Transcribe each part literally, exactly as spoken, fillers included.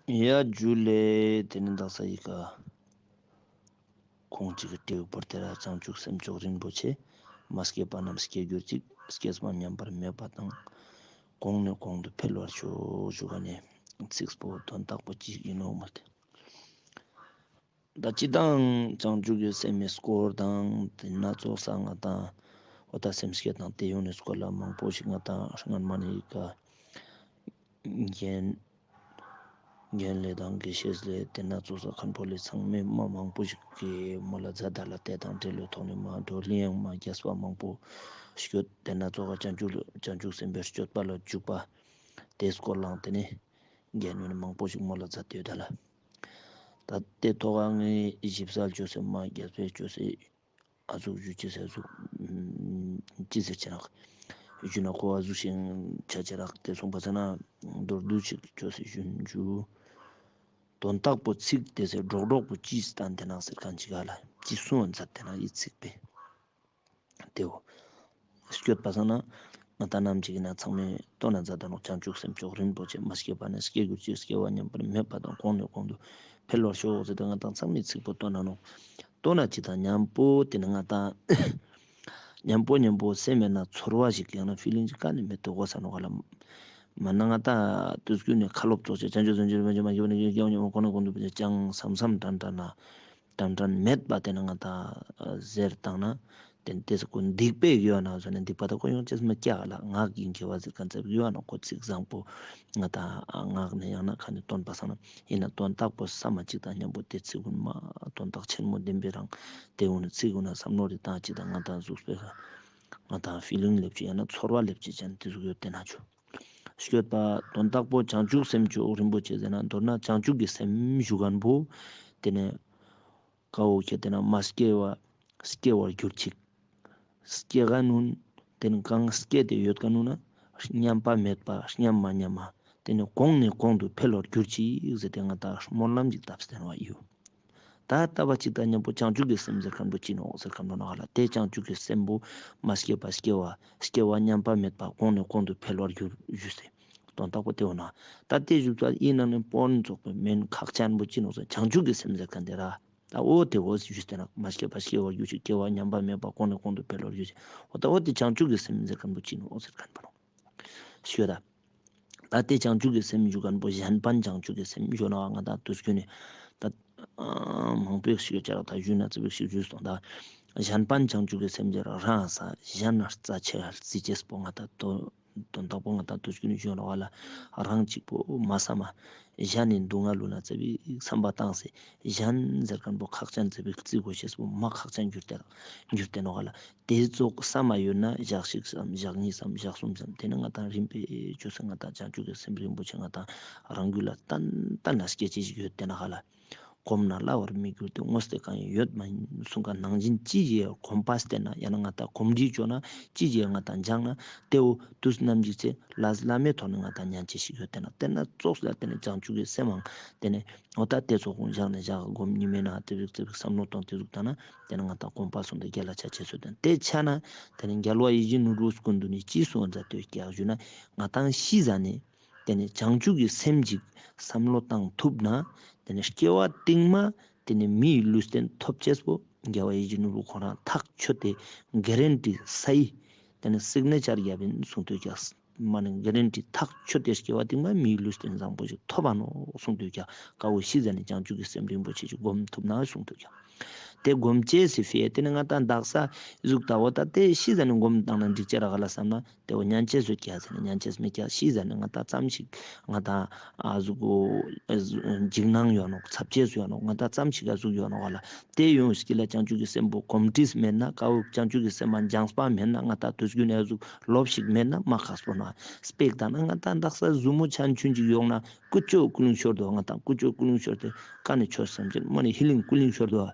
ཡ་ཇུ་ལེ། ཏེ་ནེ་དག་ས་ཡི་ཀ་ཁོང་ཅིག་གི་ཏེའུ་པོར་ཏེ་ར་བྱང་ཆུབ་སེམས་མཆོག་རིན་པོ་ཆེ། མ་སྐྱེས་པ་རྣམས་སྐྱེ་གྱུར་ཅིག། སྐྱེས་པ་ཉམས་པར་མེད་པ་དང་། གོང་ནས་གོང་དུ་འཕེལ་བར་ཤོག་ཞུ་ག་ནེ་ཚིག་པོ་དོན་དག་པོ་ཅིག་ཨིན་ནོག་མ་ཏེ། ད་སྤྱིར་བཏང་བྱང་ཆུབ་ཀྱི་སེམས་སྐོར་དང་ཏེ་ན་ཙོགས་ས་ང་ཏང་འོ་ད་སེམས་བསྐྱེད་དང་ཏེ་ཡོང་ནེ་སྐོར་ལ་མང་པོ་ཞིག་ང་ཏང་སྔན་མ་ནེ་ཡི་ཀ་རྒན་རྒན་ལེ་དང་དགེ་བཤེས་ལེ་ཏེ་ན་ཙོགས་ས་མཁན་པོ་ལེ་ཚང་མས་མ་མང་པོ་ཞིག་གི་མོལ་ལ་མཛད་ད་ལ་ཏེ་དང་འབྲེལ་ལོ་ཐོག་ནེ་མ་བགྲོ་གླེང་ཡང་མ་རྒྱས་པ་མང་པོ་སྐྱོད། ཏེ་ན་ཙོགས་ས་བྱང་ཆུབ་བྱང་ཆུབ་སེམས་དཔའི་སྤྱོད་པ་ལ་འཇུག་པ་ཏེ་སྐོར་ལའང་ཏེ་ནེ་རྒན་ཡོན་མང་པོ་ཞིག་མོལ་ལ་མཛད་དེ་ཡོད་ད་ལ། ད་ཏེ་ཐོག་ཁ་ངས་ཞིབ་གསལ་ཅོས་སེ་མ་རྒྱས་པ་ཅོས་སེ་ཨ་ཟུག་ཞུ་ཅེས་སེ་ཨ་ཟུག་ཅི་ཟེར་ཅེ་རག་ཞུ་ན་ཁོ་ཨ་ཟུག་ཤིག་ཆ་ཅེ་རག་ཏེ་སོང་པ་ས་ན་མདོར་བསྡུས་ཤིག་ཅོས་སེ་ཞུ་ན་ཞུ། དོན་དག་པོ་ཚིག་ཏེ་སེ་སྒྲོག་སྒྲོག་པོ་ཅི་སྟན་ཏེ་ན་ཟེར་ཁན་ཅིག་ག་ལ་ཅི་གསུང་མཛད་དེ་ན་ཡི་ཚིག་པེ། ཏེའོ། སྐྱོད་པ་སང་ན་ང་ཏང་ནམ་ཅིག་ན་ཚང་མས་ཏོན་ན་མཛད་ད་ནོག། བྱང་ཆུབ་སེམས་མཆོག་རིན་པོ་ཆེ། མ་སྐྱེས་པ་ནས་སྐྱེ་གྱུར་ཅིག། སྐྱེ་བ་ཉམས་པར་མེད་པ་དང་། གོང་ནས་གོང་དུ་འཕེལ་བར་ཤོག་ཟེར་ཏེ་ང་ཏང་ཚང་མས་ཚིག་པོ་ཏོན་ན་ནོག། ཏོན་ན་ཅིག་དང་ཉམ་པོ་ཏེ་ནེ་ང་ཏང་ཉམ་པོ་ཉམ་པོ་སེམས་མེད་ན་ཚོར་བ་ཞིག་ཡང་ན་ཕི་ལིང་ཅིག་ག་ནེ་མེད་དོ་གོ་ས་ནོག་ག་ལ། མ་ན་ང་ཏང་དུས་རྒྱུན་ནེ་ཁ་ལོབ་ཙོགས་ཅིག་བྱང་ཆུབ་སེམས་མཆོག་རིན་པོ་ཆེ། མ་སྐྱེས་པ་ནས་སྐྱེ་བ་ཉམས་པ་དང་། གོང་ནས་གོང་དུ་འཕེལ་བར་ཤོག་ཅང་བསམ་བསམ་དྲན་དྲན་ན། དྲན་དྲན་མེད་པ་ཏེ་ནེ་ང་ཏང་ཟེར་བཏང་ན་ཏེ་ནེ་ཏེ་ཟུག་གི་སྡིག་པའི་ཡོད་ན་ཟེར་ན་སྡིག་པ་ད་ཁོ་ཡོང་ཅེས་མ་སྐྱེ་ག་ལ། ངག་གི་དགེ་བ་ཟེར་ཁན་ཙམ་ཡོད་ན་ཁོ་ཚིག་བཟང་པོ་ང་ཏང་ངག་ནེ་ཡང་ན་ཁ་ནེ་ཏོན་པ་སང་ན་ཨིན་ན་དོན་དག་པོ་ས་མ་ཅིག་དང་ཉམ་པོ་ཏེ་ཚིག་གུན་མ་དོན་དག་ཆེན་མོ་ལྡན་པའི་རང་ཏེ་གུན་ཚིག་གུན་ན་བསམ་བློ་རེ་བཏང་ཅིག་དང་ང་ཏང་ཟུག་པའི་ང་ཏང་ཕི་ལིང་ལེབ་ཅིག་ཡང་ན་ཚོར་བ་ལེབ་ཅིག་ཅན་ཏེ་ཟུག་ཡོད་ཏེ་ན་ཆུ། སྐྱོད་པ། དོན་དག་པོ་བྱང་ཆུབ་སེམས་མཆོག་རིན་པོ་ཆེ་ཟེར་ན་མདོར་ན་བྱང་ཆུབ་ཀྱི་སེམས་ཞུ་ཁན་པོ་ཏེ་ནེ་ཀ་བོ་ཁྱེད་ཏེ་ན་མ་སྐྱེ་བ་སྐྱེ་བར་གྱུར་ཅིག། སྐྱེ་ག་ནུན་ཏེ་ནེ་གང་སྐྱེ་ཏེ་ཡོད་ཀ་ནུན་ན་ཉམས་པ་མེད་པ་ཉམས་མ་ཉམས་མ་ཏེ་ནེ་གོང་ནས་གོང་དུ་འཕེལ་བར་གྱུར་ཅིག་ཟེར་ཏེ་ང་ཏང་སྨོན་ལམ་ཅིག་བཏབ་སྟེ་ནོག་ཡོད། ད་ལྟ་བ་ཅིག་དང་ཉམ་པོ་བྱང་ཆུབ་ཀྱི་སེམས་ཟེར་ཁན་པོ་ཅི་ནོག་ཟེར་ཁན་པོ་ནོག་ལ། ཏེ་བྱང་ཆུབ་ཀྱི་སེམས་པོ་མ་སྐྱེས་པ་སྐྱེ་བ་སྐྱེ་བ་ཉམས་པ་མེད་པ་གོང་ནས་གོང་དུ་འཕེལ་བར་གྱུར་ཞུས་སེ། དོན་དག་པོ་ཏེ་འོ་ན་ད་ཏེ་ཞུས་ཙ་ཨིན་ན་ནི་དཔོན་ཙོགས་པོ་མེན། ཁག་ཅན་པོ་ཅི་ནོག་ཟེར་བྱང་ཆུབ་ཀྱི་སེམས་ཟེར་ཁན་ཏེ་ར། ད་འོ་ཏེ་འོ་ཞུས་ཏེ་ན་མ་སྐྱེས་པ་སྐྱེ་བར་གྱུར་ཅིག། སྐྱེ་བ་ཉམས་པ་མེད་པ་གོང་ནས་གོང་དུ་འཕེལ་བར་གྱུར་ཅིག། འོ་ད་འོ་ཏེ་བྱང་ཆུབ་ཀྱི་སེམས་ཟེར་ཁན་པོ་ཅི་ནོག་ཟེར་ཁན་པོ་ནོག། ཤོད་ད། ད་ཏེ་བྱང་ཆུབ་ཀྱི་སེམས་ཞུ་ཁན་པོ་གཞན་ཕན་བྱང་ཆུབ་ཀྱི་སེམས་ཞུ་ན་བ་ང་ཏང་དུས་རྒྱུན་ནེ་ད་མང་པོ་ཞིག་ཡོད་ཅ་རག། ད་ཞུ་ན་ཙི་བིག་ཞིག་ཞུས་སོང་། ད་གཞན་ཕན་བྱང་ཆུབ་ཀྱི་སེམས་ཟེར་རང་ས་གཞན་ན་རྩ་ཆེ་བརྩི་ཅེས་པོ་ང་ཏང་དོན་དོན་དག་པོ་ང་ཏང་དུས་རྒྱུན་ནེ་ཞུ་ན་བ་ལ་རང་གཅིག་པོ་མ་བསམ་མ་གཞན་ནི་སྡུག་བསྔལ་ལུ་ན་ཙི་བིག་བསམ་པ་བཏང་སེ་གཞན་ཟེར་ཁན་པོ་ཁག་ཅན་ཙི་བིག་བརྩི་དགོས་ཤེས་པོ་མ་ཁག་ཅན་གྱུར་ཏེ་གྱུར་ཏེ་ནོག་ལ། ཏེ་ཙོགས་ས་མ་ཡོད་ན་ཞག་ཞིག་སམ་ཞག་ཉིས་སམ་ཞག་གསུམ་སམ་ཏེ་ནེ་ང་ཏང་རིམ་པས་ཅོས་སེ་ང་ཏང་བྱང་ཆུབ་ཀྱི་སེམས་རིན་པོ་ཆེ་ང་ཏང་རང་རྒྱུད་ལ་ཏན་ཏན་ན་སྐྱེ་ཅེས་ཤིག་ཡོད་ཏེ་ན་ཧ་ལ། གོམས་ན་སླ་བར་མི་འགྱུར་ཏེ། དངོས་དེ་གང་ཡིན་ཡོད་མ་ཡིན་གསུངས་ཀ་ནང་བཞིན་ཅི་ཞིག་གོམས་པ་སྟེ་ན་ཡང་ན་ང་ཏང་གོམས་འདྲིས་ཅོ་ན་ཅི་ཞིག་ང་ཏང་སྦྱངས་ན་ཏེ་བོ་དུས་ནམ་ཞིག་ཚེ་ལ་བླ་མེད་ཐོག་ནེ་ང་ཏང་ཉན་ཅེས་ཤིག་ཡོད་ཏེ་ན་ཏེ་ན་ཙོགས་ལ་ཏེ་ནེ་བྱང་ཆུབ་ཀྱི་སེམས་མང་ཏེ་ནེ་འོ་ད་ཏེ་ཙོགས་ཀུན་བཞག་ནེ་བཞག་སྒོམ་ཉི་མའི་ནང་ཙི་བིག་ཙི་བིག་བསམ་བློ་གཏོང་ཏེ་ཟུག་ད་ན་ཏེ་ནེ་ང་ཏང་གོམས་པ་སོང་སྟེ་རྒྱལ་ལ་ཆ་ཅེས་སུ་ཏེ་ཏེ་ཆ་ན་ཏེ་ནེ་རྒྱལ་བ་ཡིད་བཞིན་ནོར་བུ་སྐུ་མདུན་ནི་ཅི་གསུངས་ཛད་དེ་ཀྱག་ཞུ་ན་ང་ཏང་ཤི་ཟ་ནེ་ཏེ་ནེ་བྱང་ཆུབ་ཀྱི་སེམས་ཅིག་བསམ་བློ་བཏང་ཐུབ་ན་ཏེ་ནེ་སྐྱེ་བ་སྟིང་མ་ཏེ་ནེ་མིའི་ལུས་རྟེན་ཐོབ་ཅེས་པོ་རྒྱལ་བ་ཡིད་བཞིན་ནོར་བུ་ཁོང་རང་ཐག་ཆོད་དེ་གེ་རན་ཊི་སའི་ཏེ་ནེ་སིག་ནེ་ཅར་རྒྱབ་ཨིན་གསུངས་ཏེ་ཀྱག། མ་ནེ་གེ་རན་ཊི་ཐག་ཆོད་དེ་སྐྱེ་བ་སྟིང་མ་མིའི་ལུས་རྟེན་བཟང་པོ་ཞིག་ཐོབ་བ་ནོག་གསུངས་ཏེ་ཀྱག། ཀ་བོ་ཤི་ཟ་ནེ་བྱང་ཆུབ་ཀྱི་སེམས་རིན་པོ་ཆེ་ཞིག་སྒོམ་ཐུབ་ན་གསུངས་ཏེ་ཀྱག། ཏེ་སྒོམ་ཅེས་སི་ཕིའ་ཏེ་ནེ་ང་ཏང་དག་ས་ཟུག་ད་འོ་ད་ཏེ་ཤི་ཟ་ནེ་སྒོམ་བཏང་ན་འགྲིག་ཅེས་རག་ག་ལ་བསམ་ན་ཏེ་བོ་ཉན་ཅེས་སུ་ཀྱག་ཟེར་ན་ཉན་ཅེས་མེད་ཀྱག། ཤི་ཟ་ནེ་ང་ཏང་ཙམ་ཞིག་ང་ཏང་ཨ་ཟུག་གོ་འཇིགས་སྣང་ཡོད་ནོག། ཚབ་ཅེས་སུ་ཡོད་ནོག། ང་ཏང་ཙམ་ཞིག་ག་ཟུག་ཡོད་ནོག་ག་ལ། ཏེ་ཡོང་སྐྱིད་ལ་བྱང་ཆུབ་ཀྱི་སེམས་པོ་གོམས་འདྲིས་མེད་ན་ཀ་བོ་བྱང་ཆུབ་ཀྱི་སེམས་མ་སྦྱངས་པ་མེད་ན་ང་ཏང་དུས་རྒྱུན་ནེ་ཟུག་ལོབས་ཤིག་མེད་ན་མ་ཁག་པོ་ན་སྤེག་ད་ན་ང་ཏང་དག་ས་ཟུ་མོ་ཆན་ཆུན་ཅིག་ཡོང་ན་ཀུ་ཅོ་ཀུ་ལིང་ཤོར་དོ། ང་ཏང་ཀུ་ཅོ་ཀུ་ལིང་ཤོར་ཏེ་ཀ་ནེ་ཆོས་སམ་ཅེས་མ་ནེ་ཧི་ལིང་ཀུ་ལིང་ཤོར་དོ།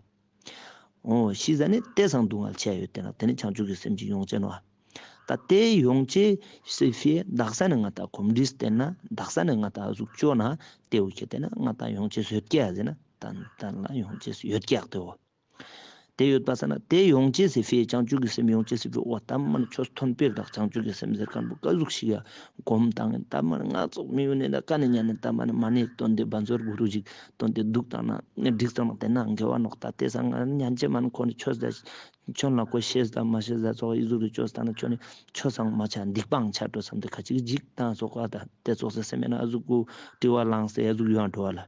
འོ་ཤི་ཟ་ནེ་ཏེ་སང་སྡུག་བསྔལ་ཆེ་ཡོད་ཏེ་ན་ཏེ་ནེ་བྱང་ཆུབ་ཀྱི་སེམས་ཅིག་ཡོང་ཅེས་ནོག། ད་ཏེ་ཡོང་ཅེས་སི་ཕིའ་དག་ས་ནེ་ང་ཏང་གོམས་འདྲིས་བསྟེན་ན་དག་ས་ནེ་ང་ཏང་ཟུག་ཅོ་ན་ཏེ་བོ་ཁྱེད་ཏེ་ན་ང་ཏང་ཡོང་ཅེས་ཡོད་ཀྱག་ཟེར་ན་ཏན་ཏན་ལ་ཡོང་ཅེས་ཡོད་ཀྱག་ཏེ་བོ། དེ་ཡོད་པ་ས་ན་དེ་ཡོང་ཅེས་སི་ཕི་བྱང་ཆུབ་ཀྱི་སེམས་ཡོང་ཅེས་སི་ཕི་འོ་ད་མ་ནི་ཆོས་ཐོན་པའི་བདག་བྱང་ཆུབ་ཀྱི་སེམས་ཟེར་མཁན་པོ་ཀ་ཟུག་ཞིག་ཡ་གོམ་བཏང་ཡིན། ད་མ་ནི་ང་ཙོགས་མི་ཡོང་ནས་ད་ཀ་ནས་ཉན་ནས་ད་མ་ནི་མ་ནི་སྟོན་ཏེ་བཛྲ་གུ་རུ་ཞིག་སྟོན་ཏེ་འདུག་བཏང་ན་འགྲིག་བཏང་ན་དེ་ན་དགེ་བ་ནོག་ད་དེ་སང་ང་ཉན་ཅེས་མ་ནི་ཁོ་ནི་ཆོས་ད་ཁྱོད་ལ་ཁོ་ཤེས་ད་མ་ཤེས་ད་ཙོགས་ཨི་ཟུག་རུ་ཆོས་ད་ན་ཁྱོད་ནི་ཆོས་སང་མ་ཆ་སྡིག་པའང་ཆ་འགྲོ་བསམ་སྟེ་ཁ་ཅིག་འཇིག་དང་ཙོགས་ཨ་ད་དེ་ཙོགས་སེ་སེམས་མེད་ན་ཨ་ཟུག་གུ་དྲི་བ་ལངས་སེ་ཨ་ཟུག་ཡོང་འགྲོ་བ་ལ།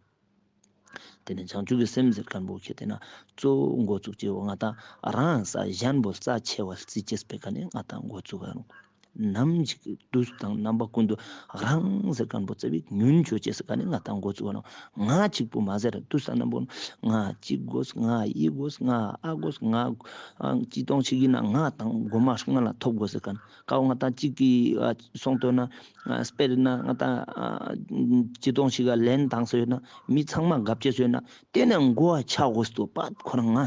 དེ་ནས་བྱང་ཆུབ་ཀྱི་སེམས་ཟེར་མཁན་པོ་ཁྱེད་དེ་ན་གཙོ་བོ་འགོ་བཙུགས་ཅེས་འོ་ང་ཏང་རང་ས་གཞན་པོ་རྩ་ཆེ་བ་རྩི་ཅེས་པའི་ཀ་ནས་ང་ཏང་འགོ་བཙུགས་ཀ་ནོག་ནམ་ཞིག་དུས་དང་རྣམ་པ་ཀུན་ཏུ་རང་ཟེར་མཁན་པོ་རྩ་བའི་ཉུང་ཆོས་ཅེས་ཀ་ནས་ང་ཏང་འགོ་བཙུགས་ཀ་ནོག་ང་གཅིག་པུ་མ་ཟེར་དུས་དང་རྣམ་པ་ཀུན་ང་གཅིག་དགོས། ང་ཡི་དགོས། ང་ཨ་དགོས། ང་ཨ་ཅི་གཏོང་ཞིག་ཡིན་ན་ང་དང་མགོ་མ་སྔ་ལ་ཐོབ་དགོས་ཟེར་མཁན། ཀའོ་ང་ཏང་གཅིག་གི་ཨ་སོང་ཏོ་ན་ཨ་དཔེར་ན་ང་ཏང་ཨ་ཅི་གཏོང་ཞིག་ག་ལན་བཏང་སོ་ཡོད་ན་མི་ཚང་མ་དགའ་བྱེད་སོ་ཡོད་ན་དེ་ནས་མགོ་བ་ཆག་དགོས་སུ་པད་ཁོ་རང་ང་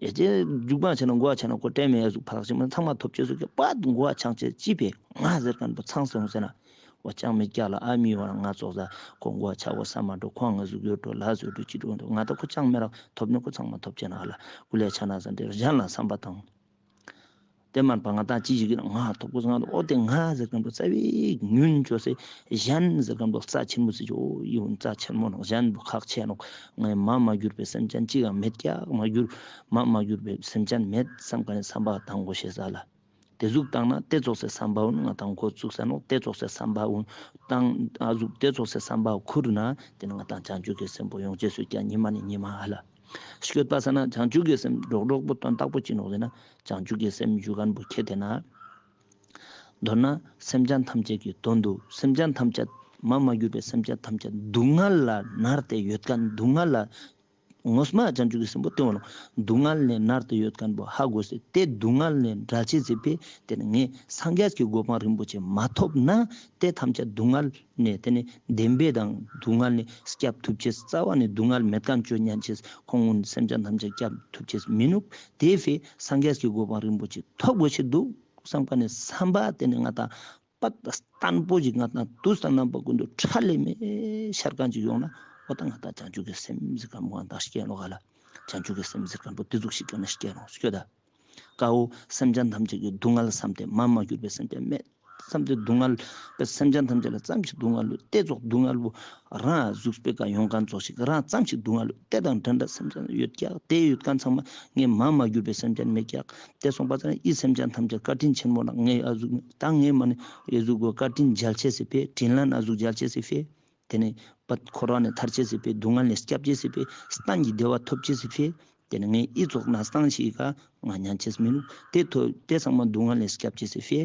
ཡ་ཅེ་རྒྱུག་པ་ཆ་ན་མགོ་བ་ཆ་ན་ཁོ་དྲན་མེད་ཡ་ཟུག་ཕར་ཞིག་མ་ཚང་མ་ཐོབ་བྱེད་སོ་ཀྱི་པད་མགོ་བ་ཆག་ཅེས་ཅི་ཕེ་ང་ཟེར་མཁན་པོ་ཚང་སོང་ཟེར་ན། འོ་ཅང་མེད་ཀྱག་ལ་ཨ་མི་བ་ང་ཙོགས་ས་ཁོ་མགོ་བ་ཆག་གོ་ས་མ་འགྲོ་ཁོ་ང་ཟུག་ཡོད་འགྲོ་ལ་ཟུག་འགྲོ་ཅི་འགྲོ་འགྲོ་ང་ད་ཁོ་ཅང་མེད་རག་ཐོབ་ནི་ཁོ་ཚང་མ་ཐོབ་ཅེ་ན་ཧ་ལ་ཀུ་ལེ་ཆ་ན་ཟེར་ཏེ་གཞན་ལ་བསམ་པ་དང་། དེ་མན་པ་ང་ཏང་ཅི་ཞིག་ཡིན་ན་ང་ཐོབ་དགོས་ང་འོ་དེ་ང་ཟེར་མཁན་པོ་རྩ་བའི་ཉུང་ཆོས་སེ་གཞན་ཟེར་མཁན་པོ་རྩ་ཆེན་མོ་སེ་ཅོ་ཡིན་རྩ་ཆེན་མོ་ནོག་གཞན་པོ་ཁག་ཆེ་ནོག་ངའི་མ་མ་གྱུར་པའི་སེམས་ཅན་ཅི་ཡང་མེད་ཀྱག་མ་གྱུར་མ་མ་གྱུར་པའི་སེམས་ཅན་མེད་བསམ་མཁན་ནི་བསམ་པ་དང་དགོས་ཤེས་ས་ལ། དེ་ཟུག་བཏང་ན་དེ་ཙོགས་སེ་བསམ་པའོ་ང་ཏང་འགོ་བཙུགས་ས་ནོག་དེ་ཙོགས་སེ་བསམ་པའོ་བཏང་ཨ་ཟུག་དེ་ཙོགས་སེ་བསམ་པའོ་ཁུར་ན་དེ་ནི་ང་ཏང་བྱང་ཆུབ་ཀྱི་སེམས་པོ་ཡོང་ཅེས་སུ་ཀྱང་ཉི་མ་ནས་ཉི་མ་ཧ་ལ། སྐྱོད་པ་ས་ན་བྱང་ཆུབ་ཀྱི་སེམས་སྒྲོག་སྒྲོག་པོ་དོན་དག་པོ་ཅི་ནོག་ཟེར་ན་བྱང་ཆུབ་ཀྱི་སེམས་ཞུ་མཁན་པོ་ཁྱེད་དེ་ན། མདོར་ན་སེམས་ཅན་ཐམས་ཅད་ཀྱི་དོན་དུ་སེམས་ཅན་ཐམས་ཅད་མ་མ་གྱུར་པའི་སེམས་ཅན་ཐམས་ཅད་སྡུག་བསྔལ་ལ་མནར་ཏེ་ཡོད་མཁན་སྡུག་བསྔལ་ལ། ངོ་མ་བྱང་ཆུབ་ཀྱི་སེམས་པོ་དེ་འོ་ནོག་སྡུག་བསྔལ་ལས་མནར་ཏེ་ཡོད་མཁན་པོ་ཧ་གོ་སེ་དེ་སྡུག་བསྔལ་ལས་བྲལ་ཅེས་སི་ཕི་དེ་ནི་ངས་སངས་རྒྱས་ཀྱི་གོ་འཕང་རིན་པོ་ཆེ་མ་ཐོབ་ན་དེ་ཐམས་ཅད་སྡུག་བསྔལ་ནས་དེ་ནི་བདེན་པའི་དང་སྡུག་བསྔལ་ནས་སྐྱབས་ཐུབ་ཅེས་རྩ་བ་ནས་སྡུག་བསྔལ་མེད་མཁན་ཅོ་ཉན་ཅེས་ཁོང་གུན་སེམས་ཅན་ཐམས་ཅད་སྐྱབས་ཐུབ་ཅེས་མི་ནུག་དེ་ཕི་སངས་རྒྱས་ཀྱི་གོ་འཕང་རིན་པོ་ཆེ་ཐོབ་དགོས་ཤེས་འདུག་བསམ་མཁན་ནི་བསམ་པ་དེ་ནི་ང་ཏང་པད་བརྟན་པོ་ཞིག་ང་ཏང་དུས་དང་རྣམ་པ་ཀུན་ཏུ་ཁྲ་ལམ་མེ་ཤར་མཁན་ཅིག་ཡོང་ན་འོ་ད་ང་ཏང་བྱང་ཆུབ་ཀྱི་སེམས་ཟེར་མཁན་པོ་ང་ཏང་སྐྱེ་ནོག་ག་ལ། བྱང་ཆུབ་ཀྱི་སེམས་ཟེར་མཁན་པོ་དེ་ཟུག་ཞིག་ཀ་ན་སྐྱེ་ནོག་སྐྱོད་ད། ཀ་བོ་སེམས་ཅན་ཐམས་ཅད་ཀྱི་སྡུག་བསྔལ་བསམ་སྟེ་མ་མ་གྱུར་པའི་སེམས་ཅན་མེད་བསམ་སྟེ་སྡུག་བསྔལ་པའི་སེམས་ཅན་ཐམས་ཅད་ལ་ཙམ་ཞིག་སྡུག་བསྔལ་ལུ་དེ་ཙོགས་སྡུག་བསྔལ་བོ་རང་གཟུགས་པོའི་ཀ་ཡོང་མཁན་ཙོགས་ཤིག་རང་ཙམ་ཞིག་སྡུག་བསྔལ་ལུ་དེ་དང་འདྲ་འདྲ་སེམས་ཅན་ཡོད་ཀྱག་དེ་ཡོད་མཁན་ཚང་མ་ངའི་མ་མ་གྱུར་པའི་སེམས་ཅན་མེད་ཀྱག་དེ་སོང་པ་ཙང་ཨི་སེམས་ཅན་ཐམས་ཅད་བཀའ་དྲིན་ཆེན་མོ་ནོག་ངའི་ཨ་ཟུག་ད་ངའི་མ་ནི་ཨི་ཟུག་གོ་བཀའ་དྲིན་འཇལ་ཅེས་སི་ཕི་དྲིན་ལན་ཨ་ཟུག་འཇལ་ཅེས་སི་ཕི་དེ་ནི་པད་འཁོར་བ་ནས་ཐར་ཅེས་སི་ཕི་སྡུག་བསྔལ་ནས་སྐྱབས་ཅེས་སི་ཕི་གཏན་གྱི་བདེ་བ་ཐོབ་ཅེས་སི་ཕི་དེ་ནི་ངའི་ཨི་ཙོགས་ན་སྟངས་ཤིག་ག་ང་ཉན་ཅེས་མི་ནུག་དེ་ཐོ་དེ་ཚང་མ་སྡུག་བསྔལ་ནས་སྐྱབས་ཅེས་སི་ཕི་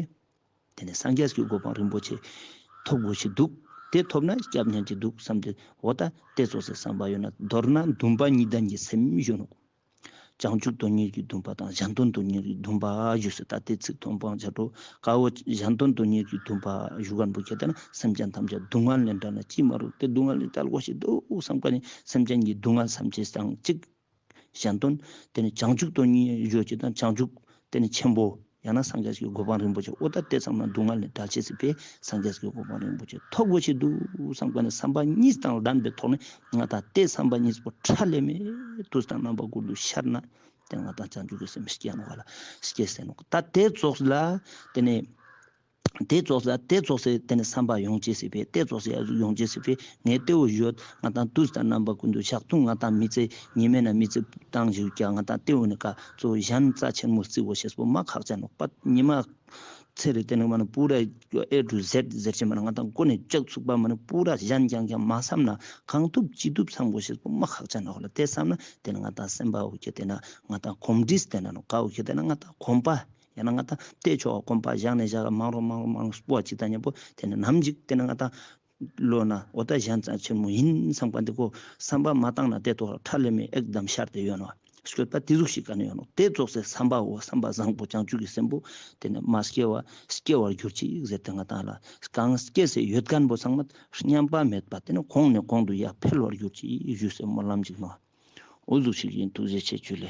དེ་ནི་སངས་རྒྱས་ཀྱི་གོ་འཕང་རིན་པོ་ཆེ་ཐོབ་དགོས་ཤེས་འདུག་དེ་ཐོབ་ན་སྐྱབས་ཉན་ཅེས་འདུག་བསམ་སྟེ་འོ་ད་དེ་ཙོགས་སི་བསམ་པ་ཡོད་ན་མདོར་ན་འདུན་པ་གཉིས་ལྡན་གྱི་སེམས་ཞུ་ནོག་བྱང་ཆུབ་དོན་གཉེར་གྱི་འདུན་པ་དང་གཞན་དོན་དོན་གཉེར་གྱི་འདུན་པ་ཞུ་སེ་ད་དེ་ཚིག་མཐོང་སྤང་བྱ་འགྲོ་ཀ་བོ་གཞན་དོན་དོན་གཉེར་གྱི་འདུན་པ་ཞུ་མཁན་པོ་ཁྱེད་ད་ན་སེམས་ཅན་ཐམས་ཅད་སྡུག་བསྔལ་ལས་འདྲ་ན་ཅི་མ་རུང་དེ་སྡུག་བསྔལ་ལས་བྲལ་དགོས་ཤེས་འདུག་བསམ་མཁན་ནི་སེམས་ཅན་གྱི་སྡུག་བསྔལ་བསམ་ཅེས་དང་གཅིག་གཞན་དོན་དེ་ནི་བྱང་ཆུབ་དོན་གཉེར་ཞུ་ཅེས་དང་བྱང་ཆུབ་དེ་ནི་ཆེན་པོ་ཡང་ན་སངས་རྒྱས་ཀྱི་གོ་འཕང་རིན་པོ་ཆེ་འོ་ད་དེ་ཚང་མ་སྡུག་བསྔལ་ལས་བྲལ་ཅེས་སི་ཕི་སངས་རྒྱས་ཀྱི་གོ་འཕང་རིན་པོ་ཆེ་ཐོབ་དགོས་ཤེས་འདུག་བསམ་མཁན་ནི་བསམ་པ་གཉིས་དང་ལྡན་པའི་ཐོག་ནས་ང་ཏང་དེ་བསམ་པ་གཉིས་པོ་ཁྲ་ལམ་མེ་དུས་དང་རྣམ་པ་ཀུན་ཏུ་ཤར་ན་དེ་ང་ཏང་བྱང་ཆུབ་ཀྱི་སེམས་སྐྱེ་ནོག་ག་ལ་སྐྱེ་སེ་ནོག་ད་དེ་ཙོགས་ལ་དེ་ནི་དེ་ཙོགས་ལ་དེ་ཙོགས་སེ་དེ་ནི་བསམ་པ་ཡོང་ཅེས་སི་ཕི་དེ་ཙོགས་སེ་ཡོང་ཅེས་སི་ཕི་ངས་དེ་བོ་ཡོད་ང་ཏང་དུས་དང་རྣམ་པ་ཀུན་ཏུ་ཞག་ཐུང་ང་ཏང་མི་ཚེ་ཉི་མ་ན་མི་ཚེ་བཏང་བཞུགས་ཀྱང་ང་ཏང་དེ་བོ་ནི་ཀ་གཙོ་བོ་གཞན་རྩ་ཆེན་མོ་རྩི་དགོས་ཤེས་པོ་མ་ཁག་ཅན་ནོག་པ་ཉི་མ་ཚེ་རེ་དེ་ནི་མ་ནི་པུ་ར་ཨེ་ཊུ་ཟེཌ་ཟེར་ཅེས་མ་ནི་ང་ཏང་ཀོ་ནས་ལྕགས་ཚུགས་པ་མ་ནི་པུ་ར་གཞན་རྐྱང་རྐྱང་མ་བསམ་ན་གང་ཐུབ་ཅི་ཐུབ་བསམ་དགོས་ཤེས་པོ་མ་ཁག་ཅན་ནོག་ལ་དེ་བསམ་ན་དེ་ནི་ང་ཏང་སེམས་པ་འོ་ཁྱེད་དེ་ན་ང་ཏང་གོམས་འདྲིས་དེ་ན་ནོག་ཀ་འོ་ཁྱེད་དེ་ན་ང་ཏང་གོམས་པ་ཡང་ན་ང་ཏང་དེ་ཆོག་གོམས་པ་བཞག་ནས་བཞག་མང་རུ་མང་རུ་མང་རུ་སྤོ་བ་ཅིག་ད་མཉམ་པོ་དེ་ནི་ནམ་ཞིག་དེ་ནི་ང་ཏང་བློ་ན་འོ་ད་གཞན་རྩ་ཆེན་མོ་ཡིན་བསམ་པ་འདི་ཀོ་བསམ་པ་མ་བཏང་ན་དེ་ཐོག་ཁྲ་ལམ་མེ་ཨེག་དམ་ཤར་ཏེ་ཡོད་ནོག་སྐྱོད་པ་དེ་ཟུག་ཞིག་ག་ནས་ཡོད་ནོག་དེ་ཙོགས་སེ་བསམ་པ་འོ་བསམ་པ་བཟང་པོ་བྱང་ཆུབ་ཀྱི་སེམས་པོ་དེ་ནི་མ་སྐྱེ་བ་སྐྱེ་བར་གྱུར་ཅིག་ཟེར་ཏེ་ང་ཏང་ལ་གང་སྐྱེ་སེ་ཡོད་མཁན་པོ་ཚང་མ་ཉམས་པ་མེད་པ་དེ་ནི་གོང་ནས་གོང་དུ་ཡར་འཕེལ་བར་གྱུར་ཅིག་ཞུས་སེ་སྨོན་ལམ་ཅིག་ནོག་འོ་ཟུག་ཞིག་ཡིན། ཐུགས་རྗེ་ཆེ། ཇུ་ལེ།